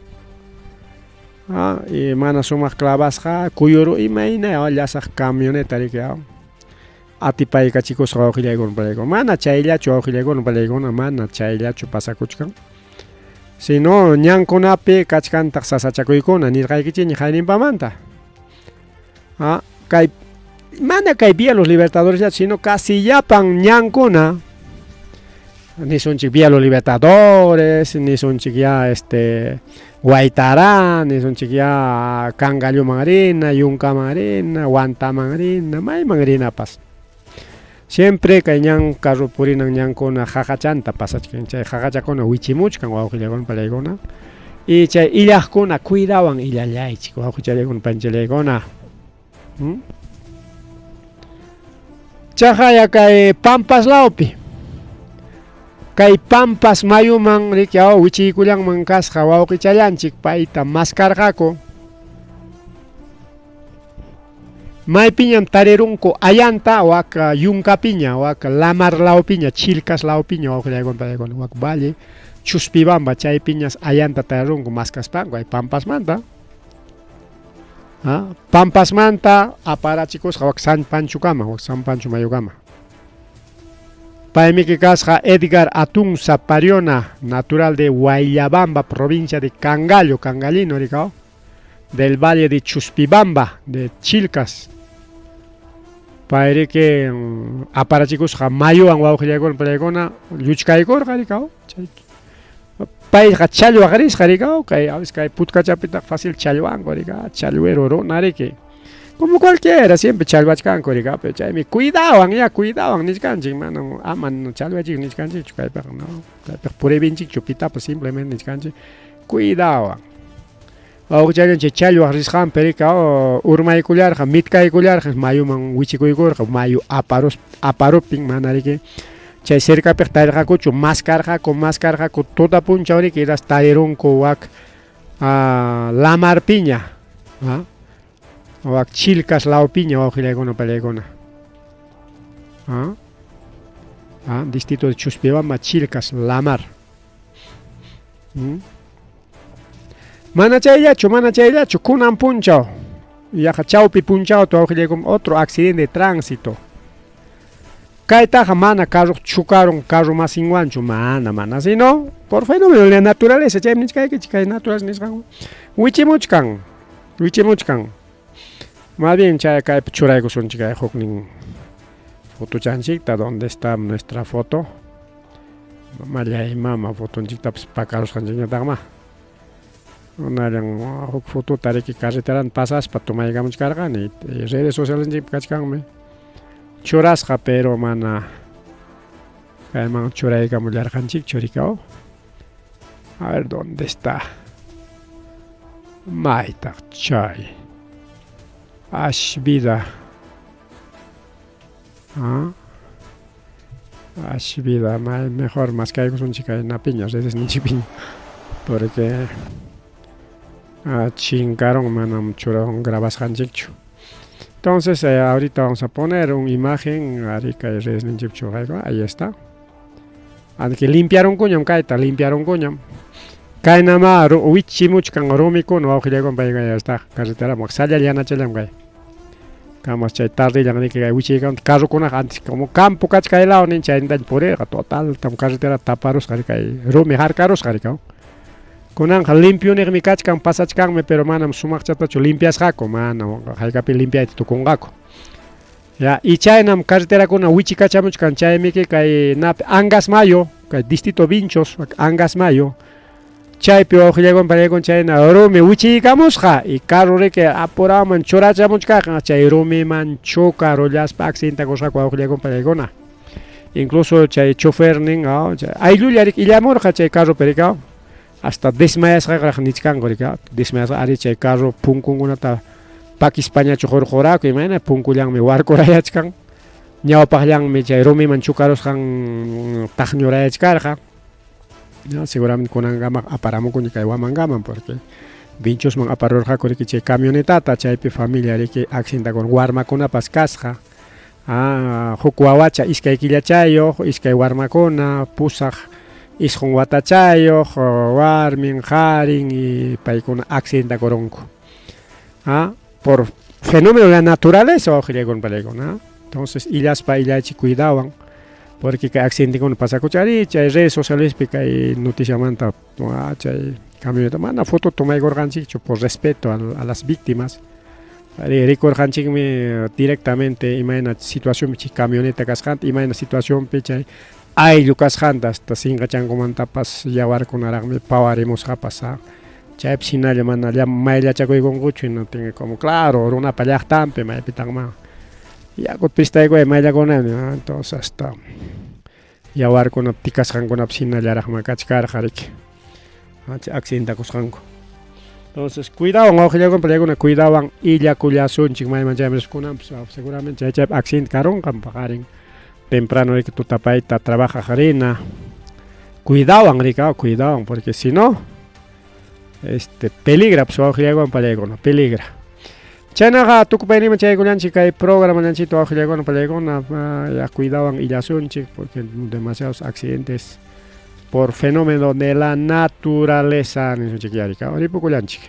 Y mana sumaq clavasqa kuyuru imayna llasaq camioneta riki atipaykachikusqa wawqillaykuna pallaykuna mana chayllachu wawqillaykuna pallaykuna mana chayllachu pasakuchkan. Sino ñankunapi kachkantaq sasachakuykuna nirqaykichikña hayninpamanta. Kay mana kay Vía Los Libertadores sino casi llapan ñankuna nisunchik Vía Los Libertadores, nisunchik ya este Huaytará, nisunchik ya Cangalluman rina, Yunkaman rina, Huantaman rina, mayman rinapas. Siempre kay ñan carro purinan ñankuna jajachanta pasachkan, chay jajachakuna wichimuchkan wawqillaykuna pallaykuna. Y chay illaqkuna cuidawan illallaychik wawqichallaykuna panchallaykuna. Chaqaya kay Pampas lawpi. Kay Pampas mayuman riki wichiykullanman kasqa wawqichallanchik payta maskarqaku. Maypiñam tarirunku ayanta wak yunkapiña, wak lamar lawpiña, Chilcas lawpiña wawqillaykuna pallaykuna, wak valle Chuspibamba chaypiñas ayanta tarirunku maskaspanku ay Pampasmanta. Pampasmanta aparachikusqa wak San Panchukama, wak San Pancho mayukama. Paymiki kasqa Edgar Atunza Pariona, natural de Guayllabamba, provincia de Cangallo, Cangallino, rikao, del valle de Chuspibamba, de Chilcas. Payriki aparachikusqa mayuwan wawqillaykuna pallaykuna lluchkaykurqa rikao. Payqa challwaq risqa rikao, kay a veces kay putkachapitaq fácil challwanku rika, challwero runa riki. Como cualquiera, siempre challwachkanku rika, pero chaymi cuidawan ya, cuidawan nichkanchik, mana ama challwachik nichkanchikchu kaypaq, no, kaypaq puribinchikchu pitapas simplemente nichkanchik, cuidawan. Wawqichallanchik challwaq risqanpi rika urmaykullarqa, mitkaykullarqa, mayuman wichikuykurqa, mayu aparuptin mana riki. Chay cercapiq tarirqakuchu, maskarqaku, maskarqaku, tuta punchaw riki ras tarirunku wak lamarpiña, wak Chilcas lawpiña wawqillaykuna pallaykuna. Distrito de Chuspibamba, Chilcas, Lamar. Mana chayllachu, mana chayllachu, kunan punchaw, yaqa chawpi punchawta wawqillaykuna, otro accidente de tránsito. Kaytaqa mana carro chukarun carro masinwanchu, mana, mana, sino por fenómeno de la naturaleza, chaymi nichkaykichik, kay naturaleza nisqanwan wichimuchkan, wichimuchkan. Más bien chay kaypi churaykusunchik kay huknin fotochanchikta, ¿dónde está nuestra foto? Mamallay mama fotonchiktapas pakarusqanchikñataqma. Unallan huk fotota riki carreteranta pasaspa tomaykamuchkarqani, redes socialesninchikpi kachkanmi churasqa, pero mana kayman churaykamullarqanchikchu rikaw. A ver, ¿dónde está? Maytaq chay ash vida. ¿Ah? Ash vida, mejor maskaykusunchik kay napiña, redes ninchikpiña, porque chinkarun, manam churarun grabasqanchikchu. Entonces, ahorita vamos a poner una imagen, ari kay redes ninchikpi churayku, ahí está. Aunque limpiarunkuñam kayta, limpiarunkuñam. Kaynama wichimuchkan rumikuna wawqillaykuna paykuna ya está, carretera salla yanachallam kay. Kamas chay tardillan riki kay wichiykan carrokunaqa antes como campo kachkaylaw nin chaynintaña purirqa, total tam carretera taparusqa kay rumi harkarusqa rikaw. Kunanqa limpio niqmi kachkan, pasachkanmi, pero manam sumaqchatachu limpiasqaku, mana haykapi limpiayta tukunqaku. Ya, y chaynam carreterakuna wichikachamuchkan, chaymiki kay napi Angasmayo, kay distrito Vinchos, Angasmayo, chaypi wawqillaykuna pallaykuna chayna rumi wichiykamusqa, y carro riki apuraman churachamuchkaqa, chay rumiman chocarullaspa accidentakusqaku wawqillaykuna pallaykuna. Incluso chay chofernin, ayllulla riki illamurqa chay carropi rikaw, hasta desmayasqaraq nichkanku rikaw, desmayasqa ari chay carro punkunkunata pakispañachu hurquraku, imayna punkullanmi warkurayachkan, ñawpaqllanmi chay rumiman chukarusqan taqñurayachkarqa. Ya, seguramente kunankama aparamukuña kay Huamangaman, porque Vinchosman aparurqaku riki chay camionetata, chaypi familia riki accidentakun, warmakunapas kasqa. Huk wawacha iskay killachayuq, iskay warmakuna, pusaq isqun watachayuq, warmin, qarin, y paykuna accidentakurunku. Por fenómeno de la naturaleza, wawqillaykuna pallaykuna. Entonces, illaspa illaychik cuidawan, porque kay accidentekuna pasakuchari, chay redes socialespi kay noticiamanta, chay camioneta mana foto tomaykurqanchikchu por respeto a las víctimas. Rikurqanchikmi directamente imayna situacionpi chay camioneta kasqanta, imayna situacionpi chay ayllu kasqanta, hasta sinqachankumantapas yawarkunaraqmi pawarimusqapas. Chaypi hinalla mana mayllachakuykunkuchu, no tiene como claro, runapa llaqtanpi maypitaqma yakuta pistaykuy mayllakunani, entonces hasta yawarkunap tikasqankunapas hinallaraqma kachkarqa riki, accidentakusqanku. Entonces, cuidawan wawqillaykuna pallaykuna, cuidawan illakullasunchik mayman chayman kunanpas seguramente chay chaypi accidente karunqa paqarin temprano riki tutapayta trabajaq rina. Cuidawan rika, cuidawan, porque si no peligra pues wawqillaykuna pallaykuna, peligra. Chaynaqa tukupayninman chaykullanchik kay programa llanchito wawqillaykuna pallaykuna, ya cuidawan illasunchik porque demasiados accidentes por fenómeno de la naturaleza nisunchik yarika, ripukullanchik.